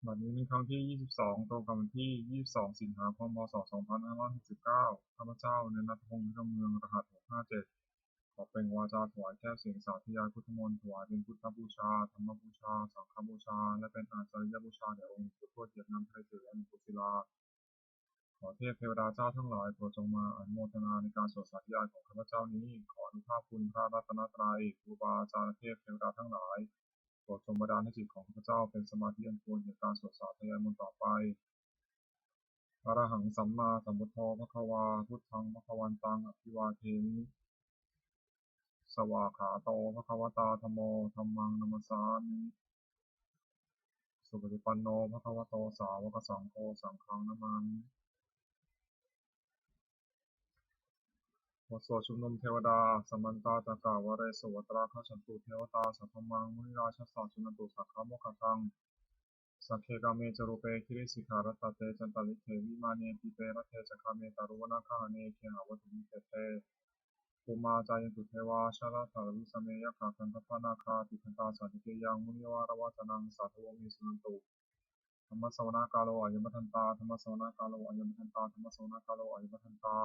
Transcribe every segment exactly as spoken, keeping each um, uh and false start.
บัดนี้เป็นครั้งที่ ยี่สิบสอง ตรงกับวันที่ ยี่สิบสอง สิงหาคม พ.ศ. สองพันห้าร้อยหกสิบเก้า ข้าพเจ้า เณรนัทพงษ์ วิรเมือง รหัส หกห้าเจ็ด ขอเปล่งวาจาถวายแก้วเสียงสาธยายพุทธมนต์ ถวายเป็นพุทธบูชา ธรรมบูชา สังฆบูชา และเป็นอาจาริยบูชาแด่องค์หลวงปู่ทวดเหยียบน้ำไทยเสรีและหลวงปู่ศิลา ขอเทพเทวดาเจ้าทั้งหลายโปรดจงมาอนุโมทนาในการสวดสาธยายของข้าพเจ้านี้ ขออนุภาพคุณพระรัตนตรัย ครูบาอาจารย์ เทพเทวดาทั้งหลาย โปรดจงบันดาลให้จิตของข้าพเจ้าเป็นสมาธิอันควรแก่การสวดสาธยายมนต์ต่อไป Arahaṃ sammāsambuddho bhagavā, buddhaṃ bhagavantaṃ abhivādemi. Svākkhāto bhagavatā dhammo, dhammaṃ namassāmi. Supaṭipanno bhagavato sāvakasaṅgho, saṅghaṃ namāmi. บทสวดชุมนุมเทวดา Samantā cakkavāḷesu atrāgacchantu devatā, saddhammaṃ munirājassa suṇantu saggamokkhadaṃ. Sagge kāme ca rūpe girisikharataṭe cantalikkhe vimāne, dīpe raṭṭhe ca gāme taruvanagahane gehavatthumhi khette, bhummā cāyantu devā jalathalavisame yakkhagandhabbanāgā, tiṭṭhantā santike yaṃ munivaravacanaṃ sādhavo me suṇantu. Dhammassavanakālo ayam bhadantā, dhammassavanakālo ayam bhadantā, dhammassavanakālo ayam bhadantā.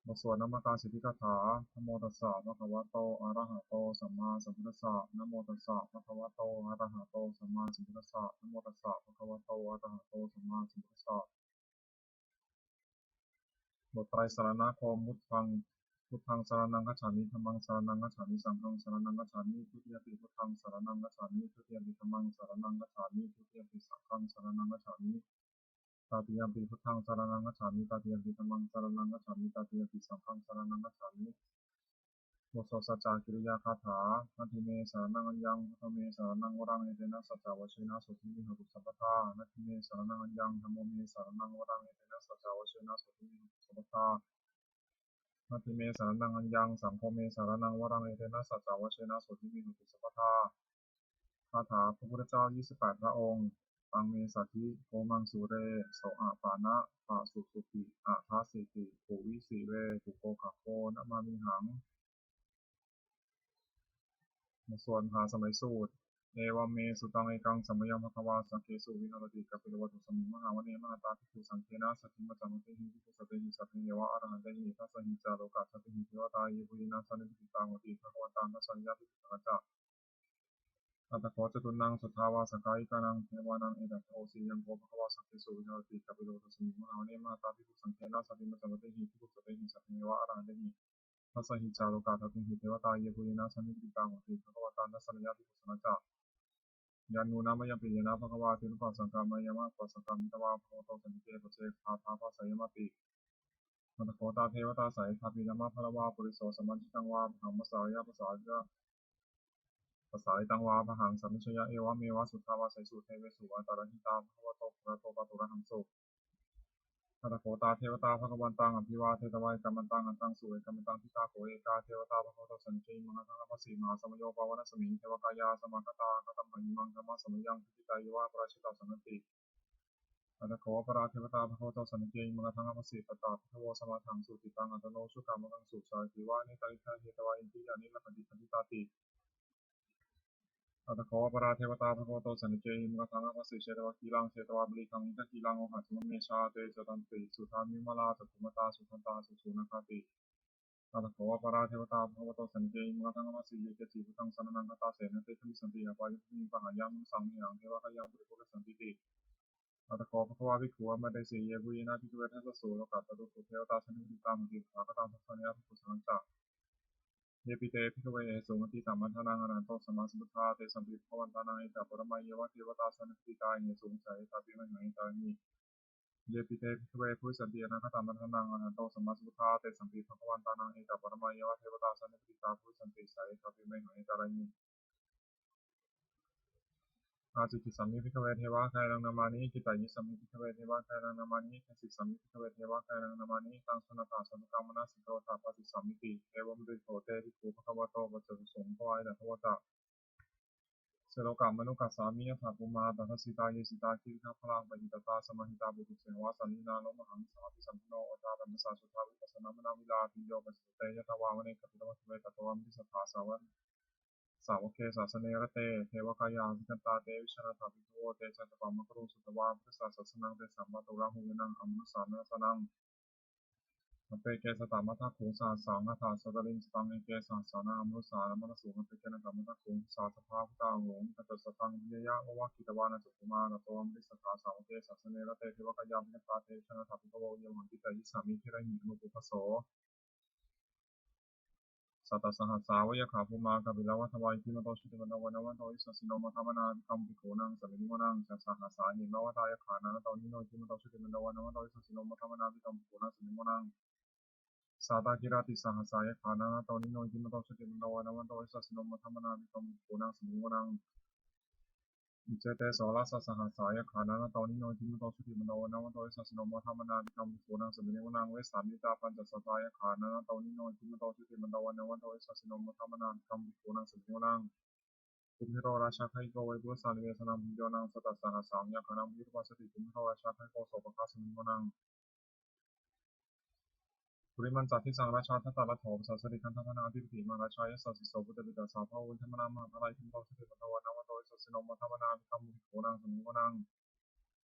บทสวดนมการสิทธิคาถา Namo tassa bhagavato arahato sammāsambuddhassa. Namo tassa bhagavato arahato sammāsambuddhassa. Namo tassa bhagavato arahato sammāsambuddhassa. บทไตรสรณคมน์ Buddhaṃ, buddhaṃ saraṇaṃ gacchāmi, dhammaṃ saraṇaṃ gacchāmi, saṅghaṃ saraṇaṃ gacchāmi. Dutiyampi buddhaṃ saraṇaṃ gacchāmi, dutiyampi dhammaṃ saraṇaṃ gacchāmi, dutiyampi saṅghaṃ saraṇaṃ gacchāmi. Tatiyampi buddhaṃ saraṇaṃ gacchāmi, tatiyampi dhammaṃ saraṇaṃ gacchāmi, tatiyampi saṅghaṃ saraṇaṃ gacchāmi. บทสวดสัจจกิริยาคาถา Natthi me saraṇaṃ aññaṃ, buddho me saraṇaṃ varaṃ, etena saccavajjena sotthi me hotu sabbadā. Natthi me saraṇaṃ aññaṃ, dhammo me saraṇaṃ varaṃ, etena saccavajjena sotthi me hotu sabbadā. Natthi me saraṇaṃ aññaṃ, saṅgho me saraṇaṃ varaṃ, etena saccavajjena sotthi me hotu sabbadā. คาถาพระพุทธเจ้า ยี่สิบแปด พระองค์ Taṃ me satthi homaṃ sūre, soḷapāṇapasu suti, athasīti puvisi vepuko gabbho namāmihaṃ. บทสวดมหาสมัยสูตร Evaṃ me sutaṃ. Ekaṃ samayaṃ bhagavā sakkesu viharati kapilavatthusmiṃ mahāvane mahatā bhikkhusaṅghena saddhiṃ pañcamattehi bhikkhusatehi sabbeheva arahantehi. Dasahi ca lokadhātūhi devatā yebhuyyena sannipatitā honti bhagavantaṃ dassanāya bhikkhusaṅghañca. Atha kho catunnaṃ suddhāvāsakāyikānaṃ devānaṃ etadahosi: Ayaṃ kho bhagavā sakkesu viharati kapilavatthusmiṃ mahāvane mahatā bhikkhusaṅghena saddhiṃ pañcamattehi bhikkhusatehi sabbeheva arahantehi. Dasahi ca lokadhātūhi devatā yebhuyyena sannipatitā honti bhagavantaṃ dassanāya bhikkhusaṅghañca. Yannūna mayampi yena bhagavā tenupasaṅkameyyāma, upasaṅkamitvā bhagavato santike paccekagāthā bhāseyyāmāti. Atha kho tā devatā seyyathāpi nāma balavā puriso sammiñjitaṃ vā bāhaṃ pasāreyya, pasāreyya, pasāritaṃ vā bāhaṃ sammiñjeyya, evameva suddhāvāsesu devesu antarahitā bhagavato purato pāturahaṃsu. Atha kho tā devatā bhagavantaṃ abhivādetvā ekamantaṃ aṭṭhaṃsu. Ekamantaṃ ṭhitā kho ekā devatā bhagavato santike imaṃ gāthaṃ abhāsi: Mahāsamayo pavanasmiṃ, devakāyā samāgatā, āgatamha imaṃ dhammasamayaṃ, dakkhitāyeva aparājitasaṅghanti. Atha kho aparā devatā bhagavato santike imaṃ gāthaṃ abhāsi: Tatra bhikkhavo samādahaṃsu, cittaṃ attano ujukamakaṃsu, sārathīva nettāni gahetvā, indriyāni rakkhanti paṇḍitāti. Atha kho aparā devatā bhagavato santike imaṃ gāthaṃ abhāsi: Chetvā khīlaṃ chetvā palighaṃ, indakhīlaṃ ohaccamanejā, te caranti suddhā vimalā, cakkhumatā sudantā susunāgāti. Atha kho aparā devatā bhagavato santike imaṃ gāthaṃ abhāsi: Ye keci buddhaṃ saraṇaṃ gatāse, na te gamissanti apāyabhūmiṃ, pahāya mānusaṃ dehaṃ, devakāyaṃ paripūressantīti. Atha kho bhagavā bhikkhū āmantesi: Yebhuyyena bhikkhave dasasu lokadhātūsu devatā sannipatitā honti tathāgataṃ dassanāya bhikkhusaṅghañca. Yepi te bhikkhave ahesuṃ atītamaddhānaṃ arahanto sammāsambuddhā, tesampi bhagavantānaṃ etaparamāyeva devatā sannipatitā ahesuṃ, seyyathāpi mayhaṃ etarahi. Yepi te bhikkhave bhavissanti anāgatamaddhānaṃ arahanto sammāsambuddhā, tesampi bhagavantānaṃ etaparamāyeva devatā sannipatitā bhavissanti, seyyathāpi mayhaṃ etarahi. Ācikkhissāmi bhikkhave devakāyānaṃ nāmāni, kittayissāmi bhikkhave devakāyānaṃ nāmāni, desissāmi bhikkhave devakāyānaṃ nāmāni, taṃ suṇātha sādhukaṃ manasikarotha bhāsissāmīti. Evaṃ buddhe bhagavato paccassosuṃ bhagavā etadavoca: Silokamanukassāmi, yattha bhummā tadassitā, ye sitā girigabbharaṃ, pahitattā samāhitā, puthū sīhāva sallīnā, lomahaṃsābhisambhuno, odātamanasā suddhā, vippasannamanāvilā. Bhiyyo pañcasate ñatvā, vane kāpilavatthave, tato āmantayi satthā, sāvakā sāvake sāsane rate devakāyā abhikkantā te vijānātha bhikkhavo. Te ca ātappamakaruṃ sutvā buddhassa sāsanaṃ tesampāturahu vīriṃ amanussāna dassanaṃ. Appeke satamaddakkhuṃ sahassaṃ atha sattariṃ sataṃ eke sahassānaṃ amanussānamaddasuṃ. Appekenantamaddakkhuṃ disā sabbā phuṭā ahuṃ tassa sataṃ abhiññāya vavakkhitvāna cakkhumā tato āmantayi satthā sāvake sāsane rate devakāyā abhikkantā te vijānātha bhikkhavo. Yemahaṃ kittayissāmi girāhi anupubbaso. Sattasahassā va yakkhā bhummā kāpilavatthavā iddhimanto jutimanto vaṇṇavanto yasassino modamānā abhikkāmuṃ bhikkhūnaṃ samitiṃ vanaṃ. Chasahassā hemavatā yakkhā nānattavaṇṇino iddhimanto jutimanto vaṇṇavanto yasassino modamānā abhikkāmuṃ bhikkhūnaṃ samitiṃ vanaṃ. Sātāgirā tisahassā yakkhā nānattavaṇṇino iddhimanto jutimanto vaṇṇavanto yasassino modamānā abhikkāmuṃ bhikkhūnaṃ samitiṃ vanaṃ. Iccete soḷasasahassā yakkhā nānattavaṇṇino iddhimanto jutimanto vaṇṇavanto yasassino modamānā abhikkāmuṃ bhikkhūnaṃ samitiṃ vanaṃ. Vessāmittā pañcasatā yakkhā nānattavaṇṇino iddhimanto jutimanto vaṇṇavanto yasassino modamānā abhikkāmuṃ bhikkhūnaṃ samitiṃ vanaṃ. Kumbhīro rājagahiko vepullassa nivesanaṃ bhiyyo naṃ satasahassaṃ yakkhānaṃ payirupāsati kumbhīro rājagahiko sopāga samitiṃ vanaṃ. Purimañca disaṃ rājā dhataraṭṭho pasāsati gandhabbānaṃ ādhipati mahārājā yasassi so. Puttāpi tassa bahavo indanāmā mahabbalā iddhimanto jutimanto vaṇṇavanto yasassino modamānā abhikkāmuṃ bhikkhūnaṃ samitiṃ vanaṃ.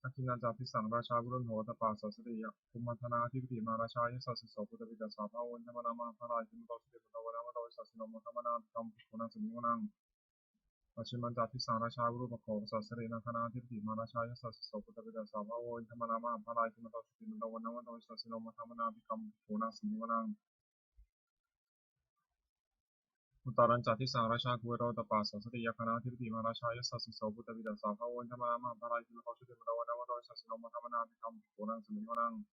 Dakkhiṇañca disaṃ rājā virūḷho tappasāsati kumbhaṇḍānaṃ ādhipati mahārājā yasassi so. Puttāpi tassa bahavo indanāmā mahabbalā iddhimanto jutimanto vaṇṇavanto yasassino modamānā abhikkāmuṃ bhikkhūnaṃ samitiṃ vanaṃ. Pacchimañca disaṃ rājā virūpakkho pasāsati nāgānaṃ ādhipati mahārājā yasassi so. Puttāpi tassa bahavo indanāmā mahabbalā iddhimanto jutimanto vaṇṇavanto yasassino modamānā abhikkāmuṃ bhikkhūnaṃ samitiṃ vanaṃ. Uttarañca disaṃ rājā kuvero tappasāsati yakkhānaṃ ādhipati mahārājā yasassi so. Puttāpi tassa bahavo indanāmā mahabbalā iddhimanto jutimanto vaṇṇavanto yasassino modamānā abhikkāmuṃ bhikkhūnaṃ samitiṃ vanaṃ.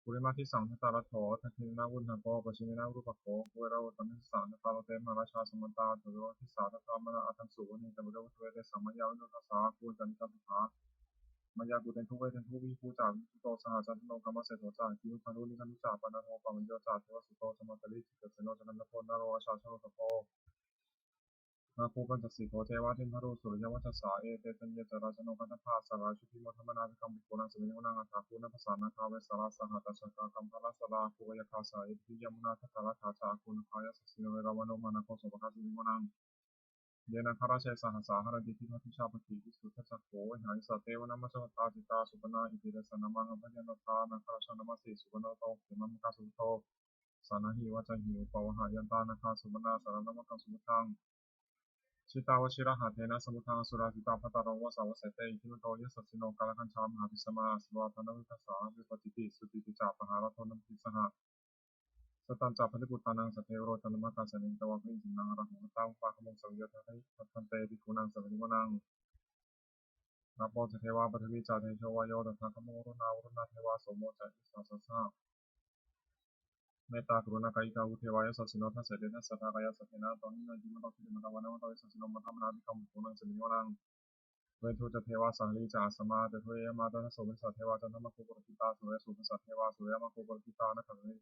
Purimaṃ disaṃ dhataraṭṭho dakkhiṇena virūḷhako pacchimena virūpakkho kuvero uttaraṃ disaṃ. Cattāro te mahārājā samantā caturo disā daddallamānā aṭṭhaṃsu. Vane kāpilavatthave te samayā varuṇṇassa āgū vañcanikā saṭhā. Māyā kuṭeṇḍu veṭeṇḍu viṭū ca viṭuṭo saha candano kāmaseṭṭho ca. Kinnughaṇḍu nighaṇḍu ca panādo opamañño ca devasūto ca mātali cittaseno ca gandhabbo naḷo rājā janosabho. Āgū pañcasikho ceva timbarū suriyavaccasā. Ete caññe ca rājāno gandhabbā saha rājubhi modamānā abhikkāmuṃ bhikkhūnaṃ samitiṃ vanaṃ. Athāgū nābhasā nāgā vesālā sahatacchakā kambalassatarā āgū veyyākāsā. Ete tiyā munā dhataraṭṭhā ca āgū nāgā yasassino erāvaṇo mahānāgo sopāga samitiṃ vanaṃ. Ye nāgarāje sahasā haranti dibbā dijā pakkhi visuddhacakkhū vehāyasā te vanamajjhapattā. Citrā supaṇṇā iti tesa nāmaṃ abhayaṃ tadā nāgarājānamāsi. Supaṇṇato khemamakā samuddo saṇhāhi vācāhi upavhayantā nāgā supaṇṇā saraṇamakaṃsu buddhaṃ. Jitā vajirahatthena samuddaṃ asurā sitā bhātaro vāsavassete iddhimanto yasassino kālakañjā mahābhismā asurā dānaveghasā vepacitti sucitti ca pahārādo namucī saha. Satañca baliputtānaṃ sathāvilo candamākā sannayhitvā baliṃ senaṃ rāhubhaddamupāgamuṃ. Samayodāni bhaddante bhikkhūnaṃ samitiṃ vanaṃ. Āpo ca devā paṭhavī ca tejo vāyo tadāgamuṃ varuṇā vāruṇā devā somo ca yasasā saha. Mettākaruṇākāyikā āgū devā yasassino dasete dasadhā kāyā sabbe nānattavaṇṇino iddhimanto jutimanto vaṇṇavanto yasassino modamānā abhikkāmuṃ bhikkhūnaṃ samitiṃ vanaṃ. Veṇḍū ca devā sahalī ca asamā ca duve yamā tadāso. Mahiddhā devā candamāgū purakkhitā suriyassūpanisā devā suriyamāgū purakkhitā nakkhattāni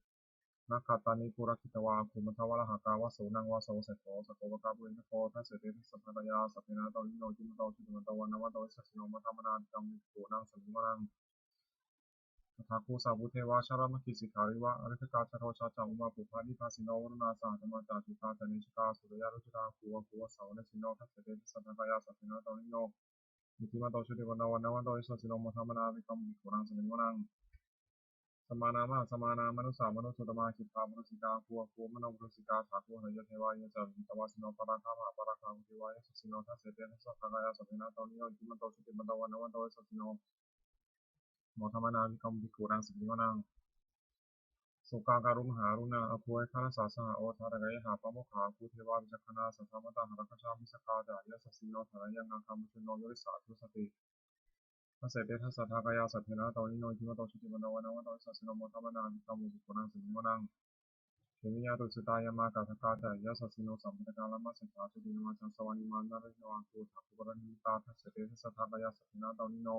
nakkhattāni purakkhitvā āgū mandavalāhakā vasūnaṃ vāsavassete. Sakkopāga purindado dasete dasadhā kāyā sabbe nānattavaṇṇino iddhimanto jutimanto vaṇṇavanto yasassino modamānā abhikkāmuṃ bhikkhūnaṃ samitiṃ vanaṃ. Athāgū sahabhū devā jalamaggisikhāriva ariṭṭhakā ca rojā ca ummāpupphanibhāsino varuṇā sahadhammā ca accutā ca anejakā sūleyyarucirā āgū āgū vāsavanesino dasete dasadhā kāyā sabbe nānattavaṇṇino iddhimanto jutimanto vaṇṇavanto yasassino modamānā abhikkāmuṃ bhikkhūnaṃ samitiṃ vanaṃ. Samānā mahāsamānā mānusā mānusuttamā khiḍḍāpadūsikā āgū āgū manopadūsikā. Athāgū harayo devā ye ca lohitavāsino pāragā mahāpāragā āgū devā yasassino dasete dasadhā kāyā sabbe nānattavaṇṇino iddhimanto jutimanto vaṇṇavanto yasassino modamānā abhikkāmuṃ bhikkhūnaṃ samitiṃ vanaṃ. Sukkā karumhā aruṇā āgū veghanasā saha odātagayhā pāmokkhā āgū devā vicakkhaṇā sadāmattā hāragajā missakā ca yasassino thanayaṃ āgā mucunno yorisa cūsati. Dasete dasadhā kāyā sabbe nānattavaṇṇino iddhimanto jutimanto vaṇṇavanto yasassino modamānā abhikkāmuṃ bhikkhūnaṃ samitiṃ vanaṃ. Khemiyā tusitā yāmā kaṭṭhakā ca yasassino samantakaṃ lāmaseṭṭhā jotināmā ca āsavā nimmānaratino āgū athāgū paranimmitā. Dasete dasadhā kāyā sabbe nānattavaṇṇino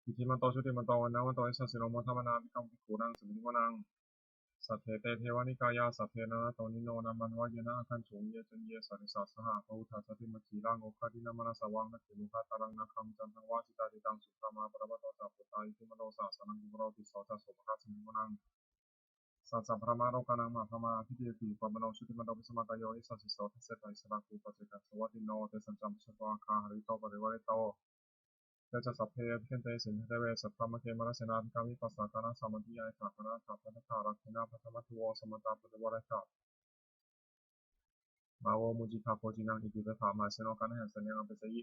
iddhimanto jutimanto vaṇṇavanto yasassino modamānā abhikkāmuṃ bhikkhūnaṃ samitiṃ vanaṃ. Saṭṭhete devanikāyā sabbe nānattavaṇṇino nāmanvayena āgañchuṃ. Ye caññe sadisā saha sambuddhā sāvakā samitiṃ majjhimaṃ oghatiṇṇamanāsavaṃ dakkhiṇoghataṃ nāgaṃ candaṃva asitātitaṃ. Subrahmā paramatto ca puttā iddhimato saha sanaṅkumāro tisso ca sopāga samitiṃ vanaṃ. Saccavajjhamā lokānaṃ mahābrahmā abhitiṭṭhati. Upapanno jutimanto bhismākāyo yasassi so. Dasettha issarā āgū paccekagāthā. Vattino te saccavajjhatthā gāhārato parivārito. Te ca sabbe abhikkante sinde deve sabrahmake mārasenā abhikkāmi. Passa kaṇhassa mandiyaṃ yathā pāṇabhāsā maṇḍanā. Rāgena bandhamatthu vo samantā parivāretha. Mā vo muñcittha bhojinaṃ. Iti tattha mahāseno kaṇhasenaṃ apesayi.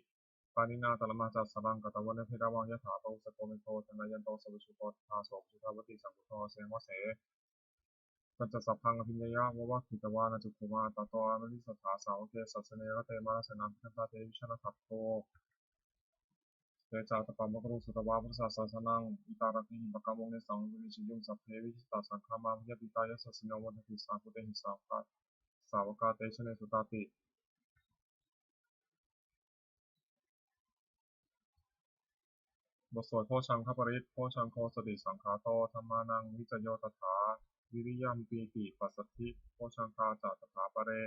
Pāṇinā talamāhacca saraṃ katvāna bheravaṃ. Yathā pāvussako megho thanayanto savijjuko. Tadā so paccudāvatti saṅkuddho asayaṃvase. Tañca sabbaṃ abhiññāya vavakkhitvāna cakkhumā. Tato āmantayi satthā sāvake sāsane rate. Mārasenā abhikkantā te vijānātha bhikkhavo. Te ca ātappamakaruṃ sutvā buddhassa sāsanaṃ. Vītarāgehi pakkāmuṃ nesaṃ abhirucirāgehi. Sabbe vijitasaṅgāmā bhayātītā yasassino. Modanti saha bhūtehi sāvakā te janesutāti. บทสวดโพชฌังคปริตร Bojjhaṅgo satisaṅkhāto dhammānaṃ vicayo tathā. Viriyampīti passaddhi bojjhaṅgā ca tathāpare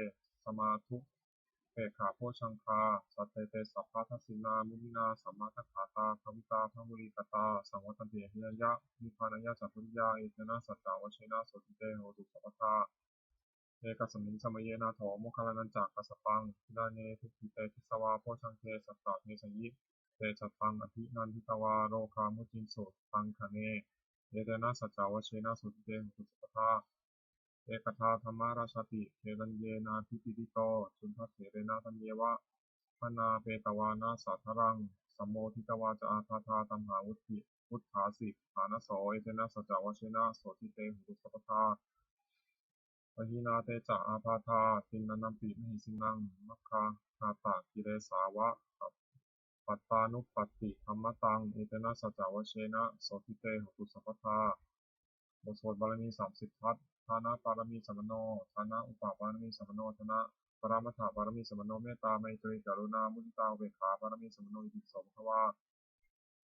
samādhupekkhā bojjhaṅgā. Sattete sabbadassinā muninā sammadakkhātā bhāvitā bahulīkatā saṃvattanti abhiññāya nibbānāya ca bhūyā. Etena saccavajjena sotthi te hotu sabbadā. Ekasmiṃ samaye nātho moggallānañca kassapaṃ gilāne dukkhite disvā bojjhaṅge satta desayi. Te ca taṃ abhinanditvā rogā mucciṃsu taṅkhaṇe. Etena saccavajjena sotthi te hotu sabbadā. Ekadā dhammarājāpi gelaññenābhipīḷito cundattherena taññeva bhaṇāpetvāna sādaraṃ sammoditvā ca ābādhā tamhā vuṭṭhāsi ṭhānaso. Etena saccavajjena sotthi te hotu sabbadā. Pahīnā te ca ābādhā tiṇṇannampi mahesinaṃ maggāhatakilesāva pattānuppattidhammataṃ. Etena saccavajjena sotthi te hotu sabbadā. บทสวดบารมีสามสิบทัศน์ Dāna pāramī sampanno, dāna upapāramī sampanno, dāna paramatthapāramī sampanno, mettā maitrī karuṇā muditā upekkhā pāramī sampanno, itipi so bhagavā.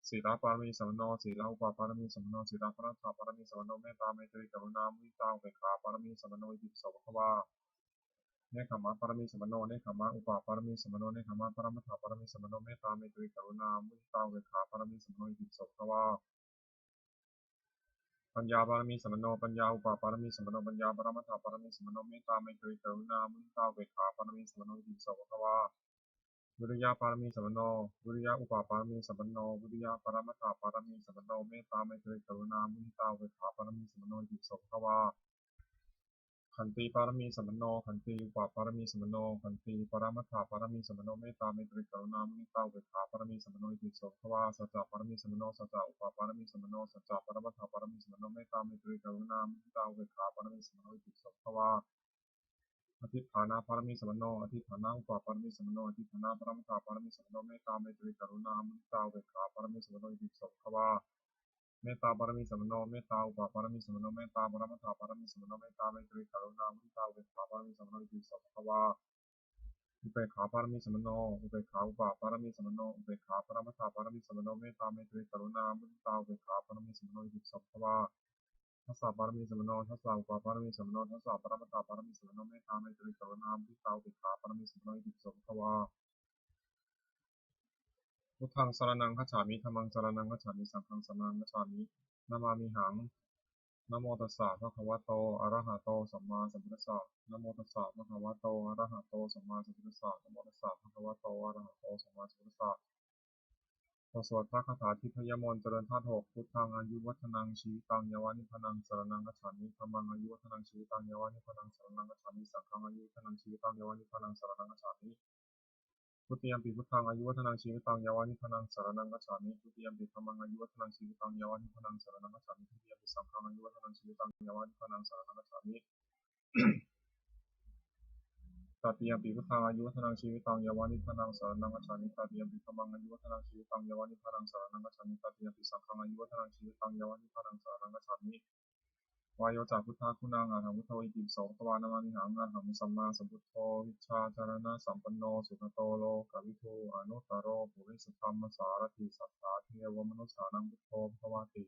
Sīla pāramī sampanno, sīla upapāramī sampanno, sīla paramatthapāramī sampanno, mettā maitrī karuṇā muditā upekkhā pāramī sampanno, itipi so bhagavā. Nekkhamma pāramī sampanno, nekkhamma upapāramī sampanno, nekkhamma paramatthapāramī sampanno, mettā maitrī karuṇā muditā upekkhā pāramī sampanno, itipi so bhagavā. Paññā pāramī sampanno, paññā upapāramī sampanno, paññā paramatthapāramī sampanno, mettā maitrī karuṇā muditā upekkhā pāramī sampanno, itipi so bhagavā. Viriya pāramī sampanno, viriya upapāramī sampanno, viriya paramatthapāramī sampanno, mettā maitrī karuṇā muditā upekkhā pāramī sampanno, itipi so bhagavā. Khanti pāramī sampanno, khanti upapāramī sampanno, khanti paramatthapāramī sampanno, mettā maitrī karuṇā muditā upekkhā pāramī sampanno, itipi so bhagavā. Sacca pāramī sampanno, sacca upapāramī sampanno, sacca paramatthapāramī sampanno, mettā maitrī karuṇā muditā upekkhā pāramī sampanno, itipi so bhagavā. Adhiṭṭhāna pāramī sampanno, adhiṭṭhāna upapāramī sampanno, adhiṭṭhāna paramatthapāramī sampanno, mettā maitrī karuṇā muditā upekkhā pāramī sampanno, itipi so bhagavā. Mettā pāramī sampanno, mettā upapāramī sampanno, mettā paramatthapāramī sampanno, mettā maitrī karuṇā muditā upekkhā pāramī sampanno, itipi so bhagavā. Upekkhā pāramī sampanno, upekkhā upapāramī sampanno, upekkhā paramatthapāramī sampanno, mettā maitrī karuṇā muditā upekkhā pāramī sampanno, itipi so bhagavā. Dasa pāramī sampanno, dasa upapāramī sampanno, dasa paramatthapāramī sampanno, mettā maitrī karuṇā muditā upekkhā pāramī sampanno, itipi so bhagavā. Buddhaṃ saraṇaṃ gacchāmi, dhammaṃ saraṇaṃ gacchāmi, saṅghaṃ saraṇaṃ gacchāmi. Namāmihaṃ. Namo tassa bhagavato arahato sammāsambuddhassa. Namo tassa bhagavato arahato sammāsambuddhassa. Namo tassa bhagavato arahato sammāsambuddhassa. บทสวดพระคาถาทิพยมนต์เจริญธาตุหก Buddhaṃ āyuvaḍḍhanaṃ jīvitaṃ yāva nibbānaṃ saraṇaṃ gacchāmi. Dhammaṃ āyuvaḍḍhanaṃ jīvitaṃ yāva nibbānaṃ saraṇaṃ gacchāmi. Saṅghaṃ āyuvaḍḍhanaṃ jīvitaṃ yāva nibbānaṃ saraṇaṃ gacchāmi. Dutiyampi buddhaṃ āyuvaḍḍhanaṃ jīvitaṃ yāva nibbānaṃ saraṇaṃ gacchāmi. Dutiyampi dhammaṃ āyuvaḍḍhanaṃ jīvitaṃ yāva nibbānaṃ saraṇaṃ gacchāmi. Dutiyampi saṅghaṃ āyuvaḍḍhanaṃ jīvitaṃ yāva nibbānaṃ saraṇaṃ gacchāmi. Tatiyampi buddhaṃ āyuvaḍḍhanaṃ jīvitaṃ yāva nibbānaṃ saraṇaṃ gacchāmi. Tatiyampi dhammaṃ āyuvaḍḍhanaṃ jīvitaṃ yāva nibbānaṃ saraṇaṃ gacchāmi. Tatiyampi saṅghaṃ āyuvaḍḍhanaṃ jīvitaṃ yāva nibbānaṃ saraṇaṃ gacchāmi. Vāyo ca buddhaguṇaṃ arahaṃ buddho itipi so bhagavā namāmihaṃ. Arahaṃ sammāsambuddho vijjācaraṇasampanno sugato lokavidū anuttaro purisadammasārathi satthā devamanussānaṃ buddho bhagavāti.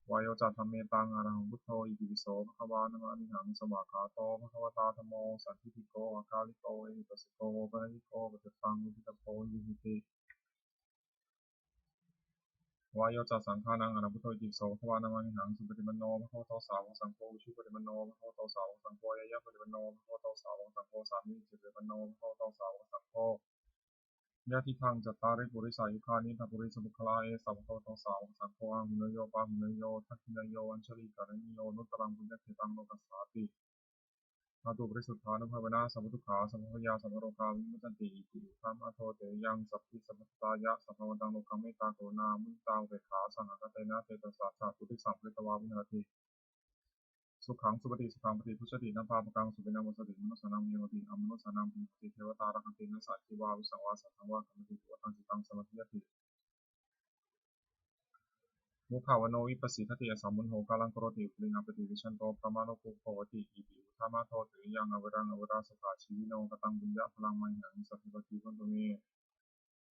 Vāyo ca dhammetaṃ arahaṃ buddho itipi so bhagavā namāmihaṃ. Svākkhāto bhagavatā dhammo sandiṭṭhiko akāliko ehipassiko opanayiko paccattaṃ veditabbo viññūhīti. Vāyo ca saṅghānaṃ āraṃ buddho itipi so bhagavā namāmihaṃ. Supaṭipanno bhagavato sāvakasaṅgho, ujupaṭipanno bhagavato sāvakasaṅgho, ñāyapaṭipanno bhagavato sāvakasaṅgho, sāmīcipaṭipanno bhagavato sāvakasaṅgho, yadidaṃ cattāri purisayugāni aṭṭha purisapuggalā, esa bhagavato sāvakasaṅgho, āhuneyyo pāhuneyyo dakkhiṇeyyo añjalikaraṇīyo anuttaraṃ puññakkhettaṃ lokassāti. Dhātuparisuddhānubhāvena sabbadukkhā sabbabhayā sabbarogā vimuccanti. Iti uddhamadho tiriyaṃ sabbadhi sabbattatāya sabbāvantaṃ lokaṃ mettā karuṇā muditā upekkhā sahagatena cetasā catuddisaṃ pharitvā viharati. Sukhaṃ supati, sukhaṃ paṭibujjhati, na pāpakaṃ supinaṃ passati, manussānaṃ piyunhati, amanussānaṃ piyunhati, devatā rakkhanti, nāssa aggi vā visaṃ vā satthaṃ vā kamati, tuvaṭaṃ cittaṃ samādhiyati, mukhavaṇṇo vippasīdati, asammūḷho kālaṃ karoti, uttariṃ appaṭivijjhanto brahmalokūpago hoti. Iti uddhamadho tiriyaṃ averaṃ averā sukhajīvino. Kataṃ puññaphalaṃ mayhaṃ sabbe bhāgī bhavantu me.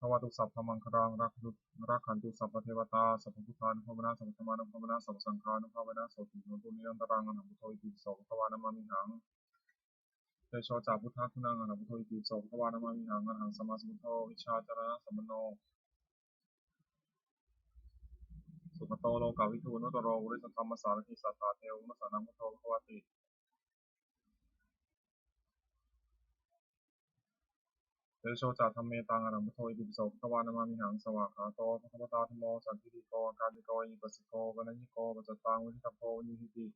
Bhavatu sabbamaṅgalaṃ, rakkhantu, rakkhantu sabbadevatā, sabbabuddhānubhāvena sabbadhammānubhāvena sabbasaṅghānubhāvena sotthī hontu nirantaraṃ. Arahaṃ buddho itipi so bhagavā namāmihaṃ. Tejo ca buddhaguṇaṃ arahaṃ buddho itipi so bhagavā namāmihaṃ. Arahaṃ sammāsambuddho vijjācaraṇasampanno sugato lokavidū anuttaro purisadammasārathi satthā devamanussānaṃ buddho bhagavāti. Tejo ca dhammetaṃ arahaṃ buddho itipi so bhagavā namāmihaṃ. Svākkhāto bhagavatā dhammo sandiṭṭhiko akāliko ehipassiko opanayiko paccattaṃ veditabbo viññūhīti.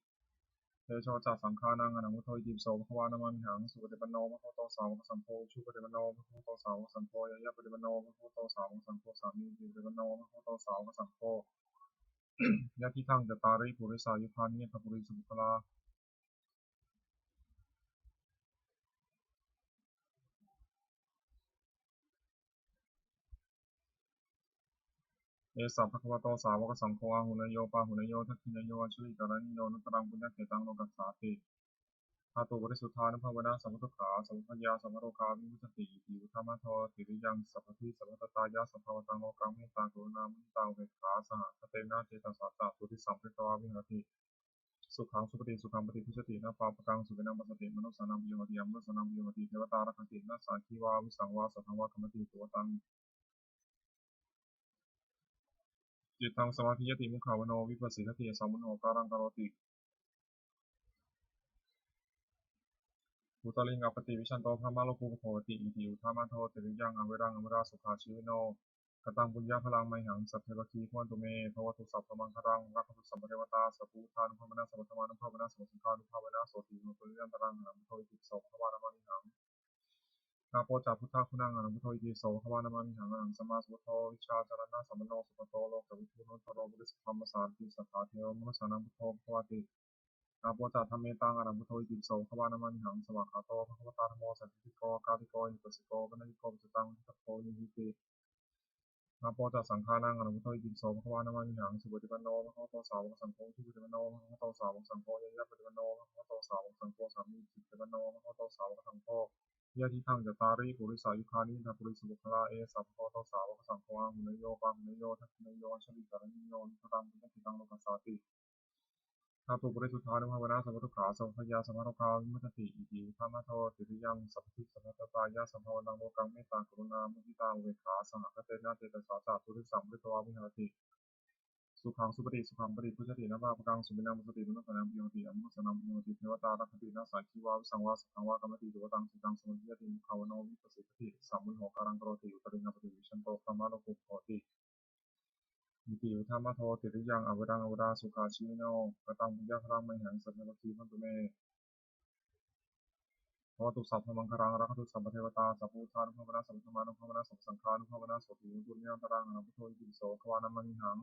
Tejo ca saṅghānaṃ arahaṃ buddho itipi so bhagavā namāmihaṃ. Supaṭipanno bhagavato sāvakasaṅgho, ujupaṭipanno bhagavato sāvakasaṅgho, ñāyapaṭipanno bhagavato sāvakasaṅgho, sāmīcipaṭipanno bhagavato sāvakasaṅgho, yadidaṃ cattāri purisayugāni aṭṭha purisapuggalā, esa bhagavato sāvakasaṅgho, āhuneyyo pāhuneyyo dakkhiṇeyyo añjalikaraṇīyo anuttaraṃ puññakkhettaṃ lokassāti. Dhātuparisuddhānubhāvena sabbadukkhā sabbabhayā sabbarogā vimuccanti. Iti uddhamadho tiriyaṃ sabbadhi sabbattatāya sabbāvantaṃ lokaṃ mettā karuṇā muditā upekkhā sahagatena cetasā catuddisaṃ pharitvā viharati. Sukhaṃ supati, sukhaṃ paṭibujjhati, na pāpakaṃ supinaṃ passati, manussānaṃ piyunhati, amanussānaṃ piyunhati, devatā rakkhanti, nāssa aggi vā visaṃ vā satthaṃ vā kamati, tuvaṭaṃ cittaṃ samādhiyati, mukhavaṇṇo vippasīdati, asammūḷho kālaṃ karoti, uttariṃ appaṭivijjhanto brahmalokūpago hoti. Iti uddhamadho tiriyaṃ averaṃ averā sukhajīvino. Kataṃ puññaphalaṃ mayhaṃ sabbe bhāgī bhavantu me. Bhavatu sabbamaṅgalaṃ, rakkhantu sabbadevatā, sabbabuddhānubhāvena sabbadhammānubhāvena sabbasaṅghānubhāvena sotthī hontu nirantaraṃ. Arahaṃ buddho itipi so bhagavā namāmihaṃ. Āpo ca buddhaguṇaṃ arahaṃ buddho itipi so bhagavā namāmihaṃ. Arahaṃ sammāsambuddho vijjācaraṇasampanno sugato lokavidū anuttaro purisadammasārathi satthā devamanussānaṃ buddho bhagavāti. Āpo ca dhammetaṃ arahaṃ buddho itipi so bhagavā namāmihaṃ. Svākkhāto bhagavatā dhammo sandiṭṭhiko akāliko ehipassiko opanayiko paccattaṃ veditabbo viññūhīti. Āpo ca saṅghānaṃ arahaṃ buddho itipi so bhagavā namāmihaṃ. Supaṭipanno bhagavato sāvakasaṅgho, ujupaṭipanno bhagavato sāvakasaṅgho, ñāyapaṭipanno bhagavato sāvakasaṅgho, sāmīcipaṭipanno bhagavato sāvakasaṅgho, yadidaṃ cattāri purisayugāni aṭṭha purisapuggalā, esa bhagavato sāvakasaṅgho, āhuneyyo pāhuneyyo dakkhiṇeyyo añjalikaraṇīyo anuttaraṃ puññakkhettaṃ lokassāti. Dhātuparisuddhānubhāvena sabbadukkhā sabbabhayā sabbarogā vimuccanti. Iti uddhamadho tiriyaṃ sabbadhi sabbattatāya sabbāvantaṃ lokaṃ mettā karuṇā muditā upekkhā sahagatena cetasā catuddisaṃ pharitvā viharati. Sukhaṃ supati, sukhaṃ paṭibujjhati, na pāpakaṃ supinaṃ passati, manussānaṃ piyunhati, amanussānaṃ piyunhati, devatā rakkhanti, nāssa aggi vā visaṃ vā satthaṃ vā kamati, tuvaṭaṃ cittaṃ samādhiyati, mukhavaṇṇo vippasīdati, asammūḷho kālaṃ karoti, uttariṃ appaṭivijjhanto brahmalokūpago hoti. Iti uddhamadho tiriyaṃ averaṃ averā sukhajīvino. Kataṃ puññaphalaṃ mayhaṃ sabbe bhāgī bhavantu me. Bhavatu sabbamaṅgalaṃ, rakkhantu sabbadevatā, sabbabuddhānubhāvena sabbadhammānubhāvena sabbasaṅghānubhāvena sotthī hontu nirantaraṃ. Arahaṃ buddho itipi so bhagavā namāmihaṃ.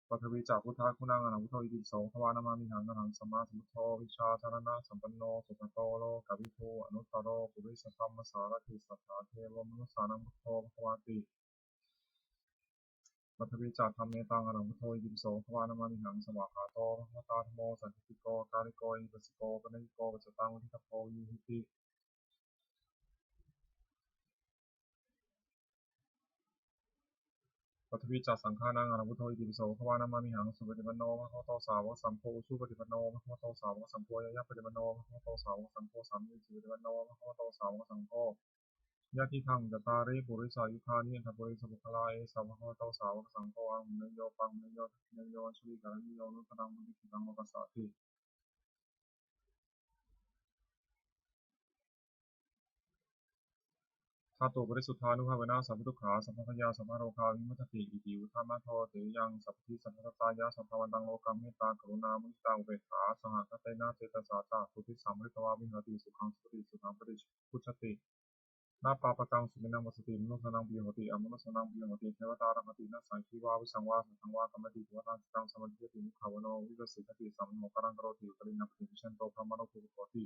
Paṭhavī ca buddhaguṇaṃ arahaṃ buddho itipi so bhagavā namāmihaṃ. Arahaṃ sammāsambuddho vijjācaraṇasampanno sugato lokavidū anuttaro purisadammasārathi satthā devamanussānaṃ buddho bhagavāti. Paṭhavī ca dhammetaṃ arahaṃ buddho itipi so bhagavā namāmihaṃ. Svākkhāto bhagavatā dhammo sandiṭṭhiko akāliko ehipassiko opanayiko paccattaṃ veditabbo viññūhīti. Paṭhavī ca saṅghānaṃ arahaṃ buddho itipi so bhagavā namāmihaṃ. Supaṭipanno bhagavato sāvakasaṅgho, ujupaṭipanno bhagavato sāvakasaṅgho, ñāyapaṭipanno bhagavato sāvakasaṅgho, sāmīcipaṭipanno bhagavato sāvakasaṅgho, Yadidaṃ cattāri purisayugāni aṭṭha purisapuggalā, esa bhagavato sāvakasaṅgho, āhuneyyo pāhuneyyo dakkhiṇeyyo añjalikaraṇīyo anuttaraṃ puññakkhettaṃ lokassāti. Dhātuparisuddhānubhāvena sabbadukkhā sabbabhayā sabbarogā vimuccanti. Iti uddhamadho tiriyaṃ sabbadhi sabbattatāya sabbāvantaṃ lokaṃ mettā karuṇā muditā upekkhā sahagatena cetasā catuddisaṃ pharitvā viharati. Sukhaṃ supati, sukhaṃ paṭibujjhati, na pāpakaṃ supinaṃ passati, manussānaṃ piyo hoti, amanussānaṃ piyo hoti, devatā rakkhanti, nāssa aggi vā visaṃ vā satthaṃ vā kamati, tuvaṭaṃ cittaṃ samādhiyati, mukhavaṇṇo vippasīdati, samaṇo kālaṃ karoti, uttariṃ appaṭivijjhanto brahmalokūpago hoti.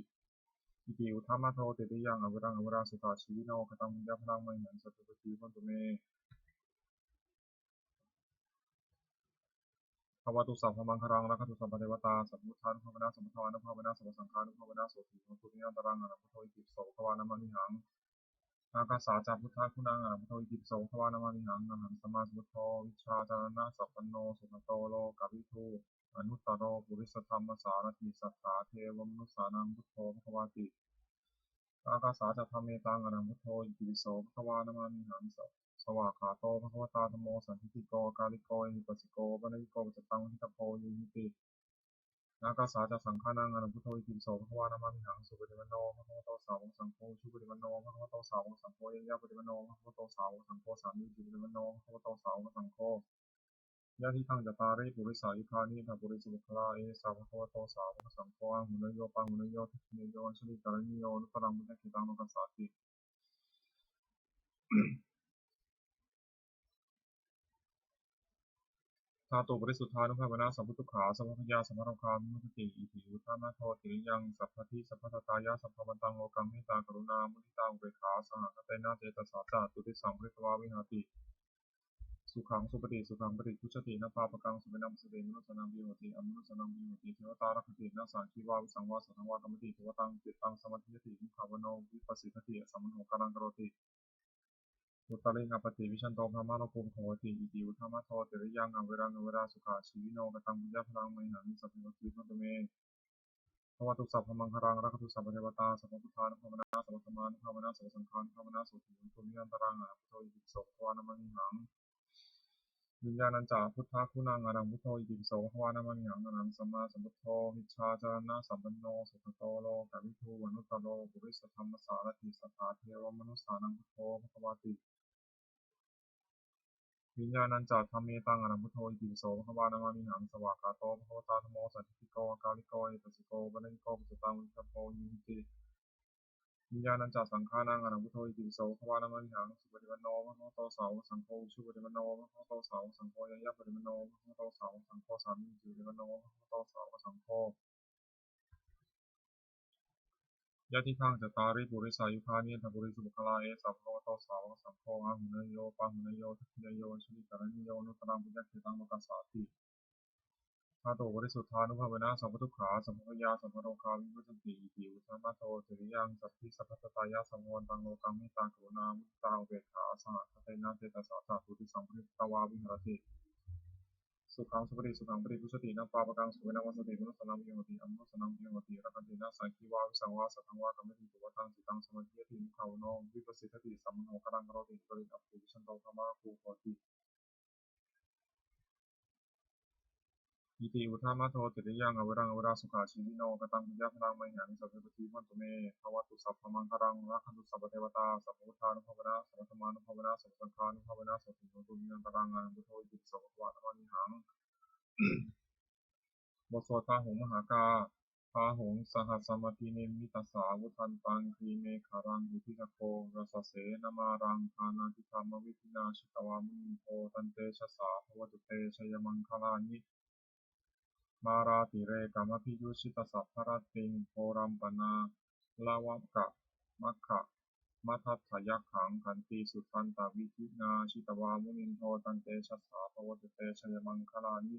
Iti uddhamadho tiriyaṃ averaṃ averā sukhajīvino. Kataṃ puññaphalaṃ mayhaṃ sabbe bhāgī bhavantu me. Bhavatu sabbamaṅgalaṃ, rakkhantu sabbadevatā, sabbabuddhānubhāvena sabbadhammānubhāvena sabbasaṅghānubhāvena sotthī hontu nirantaraṃ. Arahaṃ buddho itipi so bhagavā namāmihaṃ. Ākāsañca buddhaguṇaṃ, arahaṃ buddho itipi so bhagavā namāmihaṃ. Arahaṃ sammāsambuddho vijjācaraṇasampanno sugato lokavidū anuttaro purisadammasārathi satthā devamanussānaṃ buddho bhagavāti. Ākāsañca dhammetaṃ, arahaṃ buddho itipi so bhagavā namāmihaṃ. Sa- svākkhāto bhagavatā dhammo sandiṭṭhiko akāliko ehipassiko opanayiko paccattaṃ veditabbo viññūhīti. Ākāsañca saṅghānaṃ, arahaṃ buddho itipi so bhagavā namāmihaṃ. Supaṭipanno bhagavato sāvakasaṅgho, ujupaṭipanno bhagavato sāvakasaṅgho, ñāyapaṭipanno bhagavato sāvakasaṅgho, sāmīcipaṭipanno bhagavato sāvakasaṅgho, yadidaṃ cattāri purisayugāni aṭṭha purisapuggalā, esa bhagavato sāvakasaṅgho, āhuneyyo pāhuneyyo dakkhiṇeyyo añjalikaraṇīyo anuttaraṃ puññakkhettaṃ lokassāti. Dhātuparisuddhānubhāvena sabbadukkhā sabbabhayā sabbarogā vimuccanti. Iti uddhamadho tiriyaṃ sabbadhi sabbattatāya sabbāvantaṃ lokaṃ mettā karuṇā muditā upekkhā sahagatena cetasā catuddisaṃ pharitvā viharati. Sukhaṃ supati, sukhaṃ paṭibujjhati, na pāpakaṃ supinaṃ passati, manussānaṃ piyo hoti, amanussānaṃ piyo hoti, devatā rakkhanti, nāssa aggi vā visaṃ vā satthaṃ vā kamati, tuvaṭaṃ cittaṃ samādhiyati, mukhavaṇṇo vippasīdati, samaṇo kālaṃ karoti, uttariṃ appaṭivijjhanto brahmalokūpago hoti. Iti uddhamadho tiriyaṃ averaṃ averā sukhajīvino. Kataṃ puññaphalaṃ mayhaṃ sabbe bhāgī bhavantu me. Bhavatu sabbamaṅgalaṃ, rakkhantu sabbadevatā, sabbabuddhānubhāvena sabbadhammānubhāvena sabbasaṅghānubhāvena sotthī hontu nirantaraṃ. Arahaṃ buddho itipi so bhagavā namāmihaṃ. Viññāṇañca buddhaguṇaṃ, arahaṃ buddho itipi so bhagavā namāmihaṃ. Arahaṃ sammāsambuddho vijjācaraṇasampanno sugato lokavidū anuttaro purisadammasārathi satthā devamanussānaṃ buddho bhagavāti. Viññāṇañca dhammetaṃ, arahaṃ buddho itipi so bhagavā namāmihaṃ. Svākkhāto bhagavatā dhammo sandiṭṭhiko akāliko ehipassiko opanayiko paccattaṃ veditabbo viññūhīti. Viññāṇañca saṅghānaṃ, arahaṃ buddho itipi so bhagavā namāmihaṃ. Supaṭipanno bhagavato sāvakasaṅgho, ujupaṭipanno bhagavato sāvakasaṅgho, ñāyapaṭipanno bhagavato sāvakasaṅgho, sāmīcipaṭipanno bhagavato sāvakasaṅgho, yadidaṃ cattāri purisayugāni aṭṭha purisapuggalā, esa bhagavato sāvakasaṅgho, āhuneyyo pāhuneyyo dakkhiṇeyyo añjalikaraṇīyo anuttaraṃ puññakkhettaṃ lokassāti. Dhātuparisuddhānubhāvena sabbadukkhā sabbabhayā sabbarogā vimuccanti. Iti uddhamadho tiriyaṃ sabbadhi sabbattatāya sabbāvantaṃ lokaṃ mettā karuṇā muditā upekkhā sahagatena cetasā catuddisaṃ pharitvā viharati. Sukhaṃ supati, sukhaṃ paṭibujjhati, na pāpakaṃ supinaṃ passati, manussānaṃ piyo hoti, amanussānaṃ piyo hoti, rakkhanti, nāssa aggi vā visaṃ vā satthaṃ vā kamati, tuvaṭaṃ cittaṃ samādhiyati, mukhavaṇṇo vippasīdati, samaṇo kālaṃ karoti, uttariṃ appaṭivijjhanto brahmalokūpago hoti. Iti uddhamadho tiriyaṃ averaṃ averā sukhajīvino. Kataṃ puññaphalaṃ mayhaṃ sabbe bhāgī bhavantu me. Bhavatu sabbamaṅgalaṃ, rakkhantu sabbadevatā, sabbabuddhānubhāvena sabbadhammānubhāvena sabbasaṅghānubhāvena sotthī hontu nirantaraṃ. Arahaṃ buddho itipi so bhagavā namāmihaṃ. บทสวดพาหุงมหากา Bāhuṃ sahassamabhinimmitasāvudhantaṃ, grīmekhalaṃ uditaghorasasenamāraṃ, dānādidhammavidhinā jitavā munindo, tantejasā bhavatu te jayamaṅgalāni. Mārātirekamabhiyujjhitasabbarattiṃ, ghorampanāḷavakamakkhamathaddhayakkhaṃ, khantīsudantavidhinā jitavā munindo, tantejasā bhavatu te jayamaṅgalāni.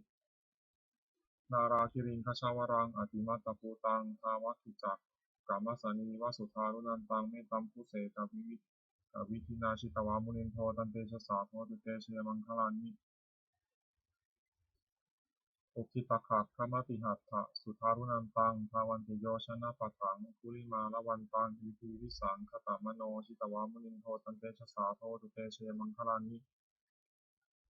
Nāḷāgiriṃ gajavaraṃ atimattabhūtaṃ, dāvaggicakkamasanīva sudāruṇantaṃ, mettambusekavidhinā jitavā munindo, tantejasā bhavatu te jayamaṅgalāni. Ukkhittakhaggamatihatthasudāruṇantaṃ dhāvantiyojanapathaṅgulimālavantaṃ iddhībhisaṅkhatamano jitavā munindo tantejasā bhavatu te jayamaṅgalāni.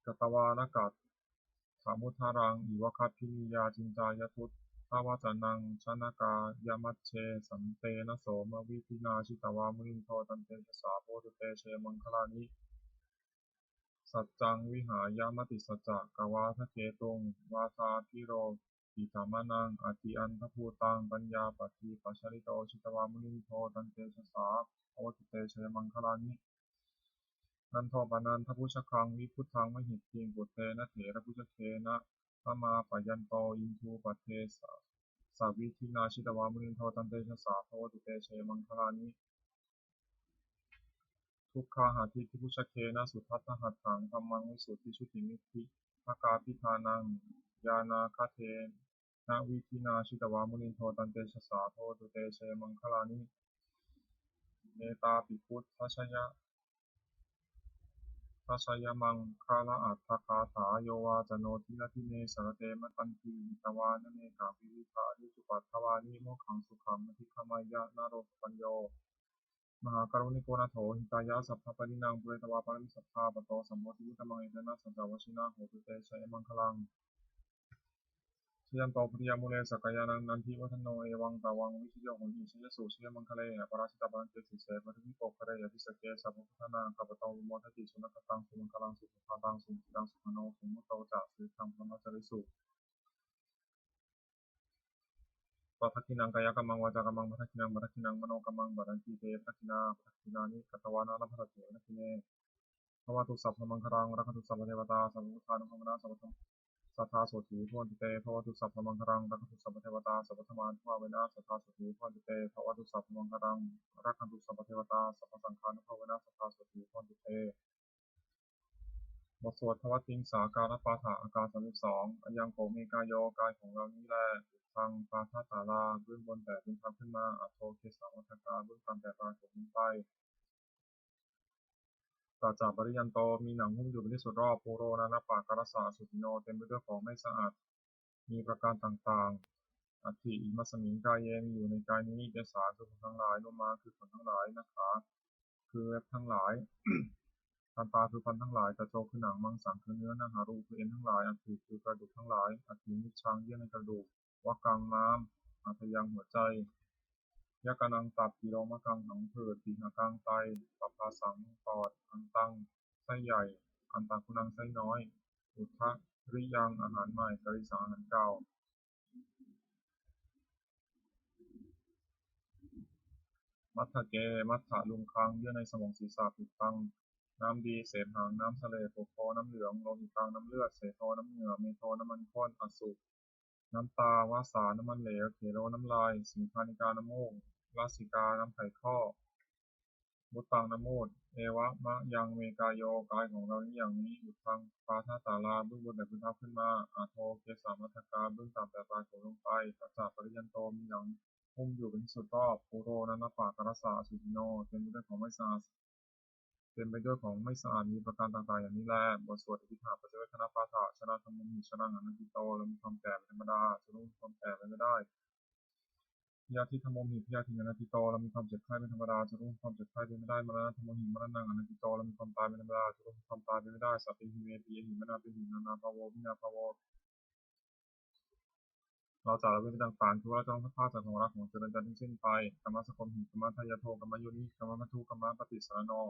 Katvāna kaṭṭhamudaraṃ iva gabbhinīyā ciñcāya duṭṭhavacanaṃ janakāyamajjhe santena somavidhinā jitavā munindo tantejasā bhavatu te jayamaṅgalāni. Saccaṃ vihāya matisaccakavādaketuṃ vādābhiropitamanaṃ atiandhabhūtaṃ paññāpadīpajalito jitavā munindo tantejasā bhavatu te jayamaṅgalāni. Nandopanandabhujagaṃ vibudhaṃ mahiddhiṃ puttena therabhujagena damāpayanto iddhūpadesavidhinā jitavā munindo tantejasā bhavatu te jayamaṅgalāni. Duggāhadiṭṭhibhujagena sudaṭṭhahatthaṃ brahmaṃ visuddhijutimiddhibakābhidhānaṃ ñāṇāgadena vidhinā jitavā munindo tantejasā bhavatu te jayamaṅgalāni. Etāpi buddhajaya jayamaṅgalaaṭṭhagāthā yo vācano dinadine sarate matandī hitvānanekavividhāni cupaddavāni mokkhaṃ sukhaṃ adhigameyya naro sapañño. Mahākāruṇiko nātho hitāya sabbapāṇinaṃ pūretvā pāramī sabbā patto sambodhimuttamaṃ etena saccavajjena hotu te jayamaṅgalaṃ. Jayanto bodhiyā mūle sakyānaṃ nandivaḍḍhano evaṃ tvaṃ vijayo hohi jayassu jayamaṅgale aparājitapallaṅke sīse paṭhavipokkhare abhiseke sabbabuddhānaṃ aggappatto pamodati. Sunakkhattaṃ sumaṅgalaṃ supabhātaṃ suhuṭṭhitaṃ sukhaṇo sumuhutto ca suyiṭṭhaṃ brahmacārisu. Padakkhiṇaṃ kāyakammaṃ vācākammaṃ padakkhiṇaṃ padakkhiṇaṃ manokammaṃ paṇidhī te padakkhiṇā padakkhiṇāni katvāna labhantatthe padakkhiṇe. Bhavatu sabbamaṅgalaṃ rakkhantu sabbadevatā sabbabuddhānubhāvena sabbadhammā sadā sotthī bhavantu te. Bhavatu sabbamaṅgalaṃ rakkhantu sabbadevatā sabbadhammānubhāvena sadā sotthī bhavantu te. Bhavatu sabbamaṅgalaṃ rakkhantu sabbadevatā sabbasaṅghānubhāvena sadā sotthī bhavantu te. บทสวดทวัตติงสาการปาฐะ อาการสามสิบสอง Ayaṃ kho me kāyo กายของเรานี้แล uddhaṃ pādatalā เบื้องบนแต่พื้นเท้าขึ้นมา adho kesamatthakā เบื้องต่ำแต่ปลายผมลงไป saccapariyantā มีหนังหุ้มอยู่เป็นที่สุดรอบ pūro nānappakārassa asucino เต็มไปด้วยของไม่สะอาด มีประการต่างๆ atthi imasmiṃ kāye มีอยู่ในกายนี้ kesā คือผมทั้งหลาย lomā คือขนทั้งหลาย nakhā คือเล็บทั้งหลาย dantā คือฟันทั้งหลาย taco คือหนัง maṃsaṃ คือเนื้อ nahārū คือเอ็นทั้งหลาย aṭṭhī คือกระดูกทั้งหลาย aṭṭhimijjhaṃ เยื่อในกระดูก vakaṃ ม้าม hadayaṃ หัวใจ yakanaṃ ตับ pilomakhaṃ หนังผืด sihakaṃ ไต pabbasaṃ ปอด antaṃ ไส้ใหญ่ antaguṇaṃ ไส้น้อย udariyaṃ อาหารใหม่ sarisaṃ อาหารเก่า matthake maddhaluṅgaṃ เยื่อในสมองศีรษะ pittaṃ น้ำดี setaṃ น้ำเสลด pokko น้ำเหลือง lohitaṃ น้ำเลือด sedo น้ำเหงื่อ medo น้ำมันข้น asu น้ำตา vasā น้ำมันเหลว khero น้ำลาย siṅghāṇikā น้ำมูก lasikā น้ำไขข้อ muttaṃ น้ำมูด evamayaṃ me kāyo กายของเรานี้อย่างนี้ uddhaṃ pādatalā เบื้องบนแต่พื้นเท้าขึ้นมา adho kesamatthakā เบื้องต่ำแต่ปลายผมลงไป saccapariyantā มีหนังหุ้มอยู่เป็นที่สุดรอบ pūro nānappakārassa asucino เต็มไปด้วยของไม่สะอาด เต็มไปด้วยของไม่สะอาด มีประการต่างๆ อย่างนี้แล บทสวด Aviddhā paccavekkhana pāṭha. Jarā dhammomhi jaraṃ anatīto เรามีความแก่เป็นธรรมดา ชรา มีความแก่เป็นไปไม่ได้ byādhi dhammomhi byādhiṃ anatīto เรามีความเจ็บไข้เป็นธรรมดา ชรา มีความเจ็บไข้เป็นไปไม่ได้ maraṇa dhammomhi maraṇaṃ anatīto เรามีความตายเป็นธรรมดา ชรา มีความตายเป็นไปไม่ได้ sabbehi me piyehi manāpehi nānābhāvo vinābhāvo เราจะละเว้นไปต่างๆ คือว่าเราจะต้องพลาดจากของรักของเจริญใจทั้งสิ้นไป kammassakomhi kammadāyādo kammayoni kammabandhu kammapaṭisaraṇo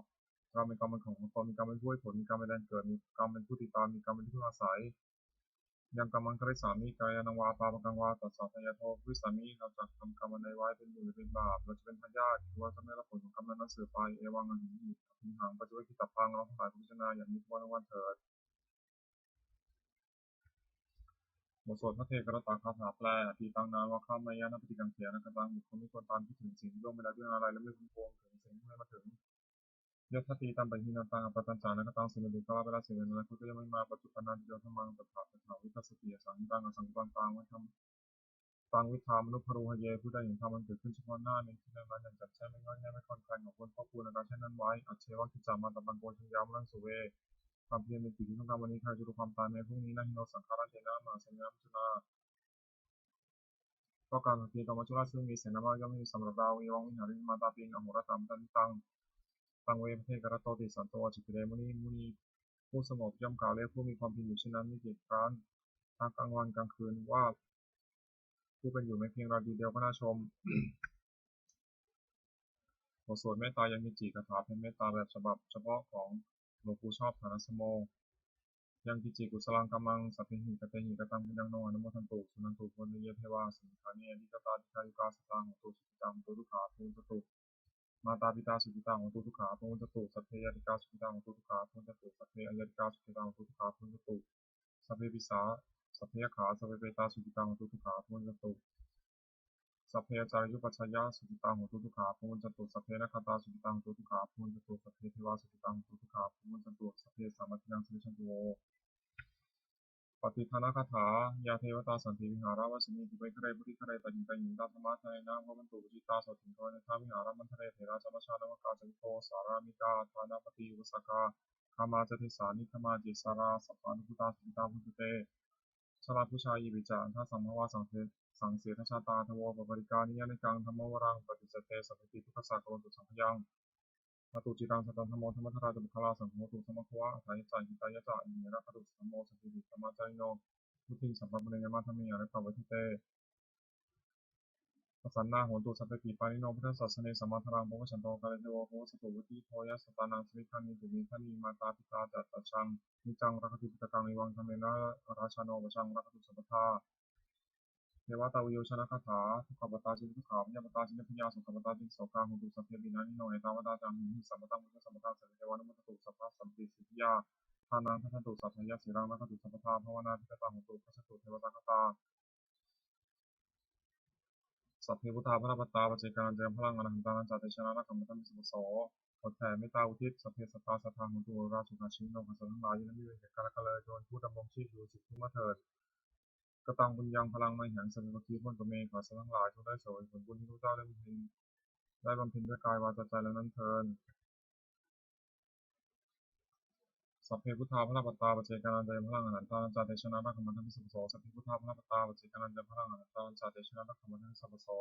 เรามีกรรมเป็นของของตน มีกรรมเป็นผู้ให้ผล มีกรรมเป็นแดนเกิด มีกรรมเป็นผู้ติดตาม มีกรรมเป็นที่พึ่งอาศัย yaṃ kammaṃ karissāmi kalyāṇaṃ vā pāpakaṃ vā tassa dāyādo bhavissāmi เราจะทำกรรมอันใดไว้เป็นบุญหรือเป็นบาป เราจะเป็นทายาท คือว่าจะไม่รับผลของกรรมนั้นๆ สืบไป evaṃ amhehi abhiṇhaṃ paccavekkitabbaṃ เราทั้งหลายควรพิจารณาอย่างนี้ทุกวันทั้งวันเถิด บทสวดภัทเทกรัตตคาถาแปล Atītaṃ nānvāgameyya nappaṭikaṅkhe anāgataṃ บุคคลไม่ควรตามคิดถึงสิ่งที่ล่วงไปแล้วด้วยอาลัย และไม่พึงพะวงถึงสิ่งที่ยังไม่มาถึง Yadatītampahīnantaṃ appattañca anāgataṃ สิ่งที่อดีตก็ละไปแล้ว สิ่งที่อนาคตก็ยังไม่มา Paccuppannañca yo dhammaṃ tattha tattha vipassati asaṃhiraṃ asaṅkuppaṃ taṃ viddhā taṃ viddhā manubrūhaye ผู้ใดเห็นธรรมอันเกิดขึ้นเฉพาะหน้าในที่นั้นๆ อย่างแจ่มแจ้ง ไม่ง่อนแง่น ไม่คลอนแคลน เขาควรพอกพูนอาการเช่นนั้นไว้ Ajjeva kiccamātappaṃ ko jaññā maraṇaṃ suve ความเพียรเป็นสิ่งที่ต้องทำวันนี้ ใครจะรู้ความตายแม้พรุ่งนี้ Na hi no saṅgarantena mahāsenena maccunā. เพราะการผัดเพียรต่อมัจจุราชซึ่งมีเสนามากย่อมไม่มีสำหรับเรา Evaṃ vihāriṃ mātāpiṃ ahorattamatanditaṃ, taṃ ve bhaddekarattoti santo ācikkhate muni. มุนีผู้สงบย่อมกล่าวเรียกผู้มีความเพียรอยู่เช่นนั้น ไม่เกียจคร้านทั้งกลางวันกลางคืน ว่าผู้เป็นอยู่แม้เพียงราตรีเดียวก็น่าชม บทสวดเมตตายังกิจจิ คาถาแผ่เมตตาแบบฉบับเฉพาะของหลวงปู่ชอบ ฐานะสโม Yaṃ kiñci kusalaṃ kammaṃ sabbehi katehi kataṃ puññaṃ no anumodantu, suṇantu bhonto ye devā asmiṃ ṭhāne adhigatā dīghāyukā sadā hontu, sukhitā hontu, dukkhā pamuñcantu. Mātāpitā sukhitā hontu, dukkhā pamuñcantu. Sabbe ñātikā sukhitā hontu, dukkhā pamuñcantu. Sabbe aññātikā sukhitā hontu, dukkhā pamuñcantu. Sabbe pisā, sabbe yakkhā, sabbe petā sukhitā hontu, dukkhā pamuñcantu. Sabbe ācariyupajjhāyā sukhitā hontu, dukkhā pamuñcantu. Sabbe nakkhattā sukhitā hontu, dukkhā pamuñcantu. Sabbe devā sukhitā hontu, dukkhā pamuñcantu. Sabbasampattīnaṃ samijjhantu vo. Pattidānagāthā. Yā devatā santi vihāravāsinī, pubbe ghare bodhighare tahiṃ tahiṃ, tā dhammadānena bhavantu pūjitā, sotthiṃ karontedha vihāramaṇḍale. Therā ca majjhā navakā ca bhikkhavo sārāmikā dānapatī upāsakā, gāmā ca desā nigamā ca issarā, sappāṇabhūtā sukhitā bhavantu te. Jalābujā yepi ca aṇḍasambhavā, saṃsedajātā athavopapātikā, niyyānikaṃ dhammavaraṃ paṭicca te, sabbepī dukkhassa karontu saṅkhayaṃ. Ṭhātu cittaṃ sataṃ dhammo, dhammaddharā ca puggalā, saṅgho hotu samaggo va. Atthāya ca hitāya ca, iminā rakkhantu saddhammo, sabbepi dhammacārino, vuḍḍhiṃ sampāpuṇeyyāma, dhamme ariyappavedite. Pasannā hontu sabbepi, pāṇino buddhasāsane, sammā dhāraṃ pavecchanto, kāle devo pavassatu. Vuḍḍhibhāvāya sattānaṃ, samiddhaṃ netu medaniṃ, mātā pitā ca atrajaṃ, niccaṃ rakkhanti puttakaṃ, evaṃ dhammena rājāno, pajaṃ rakkhantu sabbadā. Devatāuyyojanagāthā. Dukkhappattā ca niddukkhā, bhayappattā ca nibbhayā, sokappattā ca nissokā, hontu sabbepi pāṇino. Ettāvatā ca amhehi, sambhataṃ puññasampadaṃ, sabbe devānumodantu, sabbasampattisiddhiyā. Dānaṃ dadantu saddhāya, sīlaṃ rakkhantu sabbadā, bhāvanābhiratā hontu, gacchantu devatāgatā. Sabbe buddhā balappattā, paccekānañca yaṃ balaṃ, arahantānañca tejena, rakkhaṃ bandhāmi sabbaso. บทแผ่เมตตาอุทิศ Sabbe sattā sadā hontu, averā sukhajīvino. ข้าสัตว์ทั้งหลาย อย่าได้มีเวรเบียดกันและกันเลย จงเป็นผู้ดำรงชีพอยู่สุขทุกข์เมื่อเถิด Kataṃ puññaṃ phalaṃ mayhaṃ, sabbe bhāgī bhavantu me. ขอสัตว์ทั้งหลายจงได้เสวยผลบุญที่ข้าพเจ้าได้บำเพ็ญ ได้บำเพ็ญด้วยกายวาจาใจแล้วนั้นเทอญ Sabbe buddhā balappattā, paccekānañca yaṃ balaṃ, arahantānañca tejena, rakkhaṃ bandhāmi sabbaso. Sabbe buddhā balappattā, paccekānañca yaṃ balaṃ, arahantānañca tejena, rakkhaṃ bandhāmi sabbaso.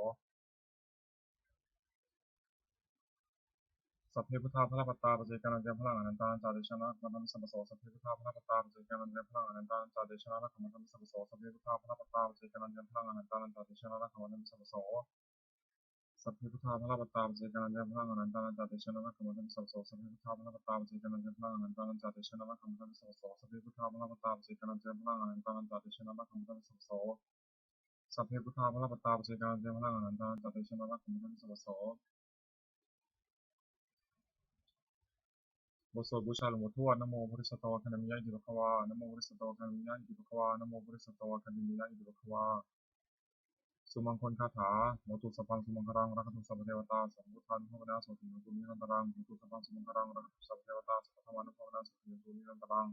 Sabbe buddhā balappattā, paccekānañca yaṃ balaṃ, arahantānañca tejena, rakkhaṃ bandhāmi sabbaso. Sabbe buddhā balappattā, paccekānañca yaṃ balaṃ, arahantānañca tejena, rakkhaṃ bandhāmi sabbaso. Sabbe buddhā balappattā, paccekānañca yaṃ balaṃ, arahantānañca tejena, rakkhaṃ bandhāmi sabbaso. Sabbe buddhā balappattā, paccekānañca yaṃ balaṃ, arahantānañca tejena, rakkhaṃ bandhāmi sabbaso. Sabbe buddhā balappattā, paccekānañca yaṃ balaṃ, arahantānañca tejena, rakkhaṃ bandhāmi sabbaso. Sabbe buddhā balappattā, paccekānañca yaṃ balaṃ, arahantānañca tejena, rakkhaṃ bandhāmi sabbaso. Sabbe buddhā balappattā, paccekānañca yaṃ balaṃ, arahantānañca tejena, rakkhaṃ bandhāmi sabbaso. Bot sot buccha Lwngpo Tod. Namo bodhisatto āgantimāya iti bhagavā. Namo bodhisatto āgantimāya iti bhagavā. Namo bodhisatto āgantimāya iti bhagavā. Sumaṅgalagāthā. Hotu sabbaṃ sumaṅgalaṃ, rakkhantu sabbadevatā, sabbabuddhānubhāvena sotthī hontu nirantaraṃ. Hotu sabbaṃ sumaṅgalaṃ, rakkhantu sabbadevatā, sabbadhammānubhāvena sotthī hontu nirantaraṃ.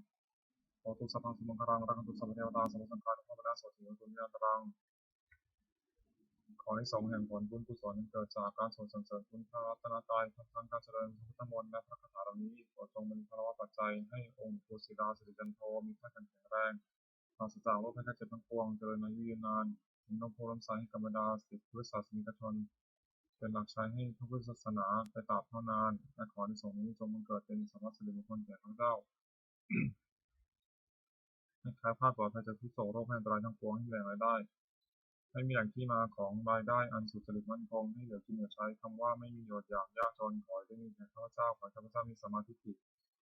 Hotu sabbaṃ sumaṅgalaṃ, rakkhantu sabbadevatā, sabbasaṅghānubhāvena sotthī hontu nirantaraṃ. ขออานิสงส์แห่งผลบุญกุศลเกิดจากการสวดสรรเสริญคุณพระรัตนตรัย พร้อมทั้งการเจริญพระพุทธมนต์และพระคาถาเหล่านี้ ขอจงเป็นพลวปัจจัยให้องค์หลวงปู่ศิลา สิริจันโท มีพระแข็งแรง ปราศจากโรคภัยไข้เจ็บทั้งปวง เจริญอายุยืนนาน เป็นร่มโพธิ์ร่มไทรให้กับบรรดาศิษย์พุทธศาสนิกชน เป็นหลักชัยให้พระพุทธศาสนาไปตราบเท่านาน และขออานิสงส์นี้จงบังเกิดเป็นสำหรับสิริมงคลแก่ข้าพเจ้า ให้แคล้วคลาดปลอดภัยจากทุกข์โศกโรคภัยอันตรายทั้งปวง ให้มีแหล่งรายได้ ให้มีแหล่งที่มาของรายได้อันสุจริตมั่นคง ให้เหลือกินเหลือใช้ คำว่าไม่มีอดอยากยากจน ขอให้ได้มีแก่ข้าพเจ้า ขอให้ข้าพเจ้ามีสัมมาทิฏฐิ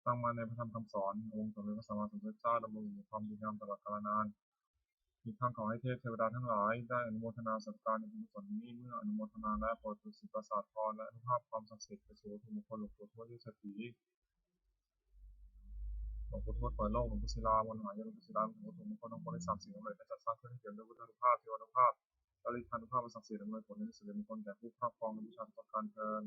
ตั้งมั่นในพระธรรมคำสอนขององค์สมเด็จพระสัมมาสัมพุทธเจ้า ดำรงอยู่ในความดีงามตลอดกาลนาน อีกทั้งขอให้เทพเทวดาทั้งหลายได้อนุโมทนาสาธุการในบุญกุศลนี้ เมื่ออนุโมทนาแล้วโปรดประสิทธิ์ประสาทพรและอนุภาพความศักดิ์สิทธิ์ไปสู่วัตถุมงคลหลวงปู่ทวดยอดเศรษฐี หลวงปู่ทวดเปิดโลก หลวงปู่ศิลา วัดมหาวิหาร หลวงปู่ศิลา วัตถุมงคลทั้งปวงได้สร้างสิ่งสำเร็จได้จัดสร้างขึ้นให้เปี่ยมด้วยพุทธานุภาพ เทวานุภาพ และฤทธานุภาพอันศักดิ์สิทธิ์ อำนวยผลให้มีสิริมงคลแก่ผู้ครอบครองและบูชาทุกประการเทอญ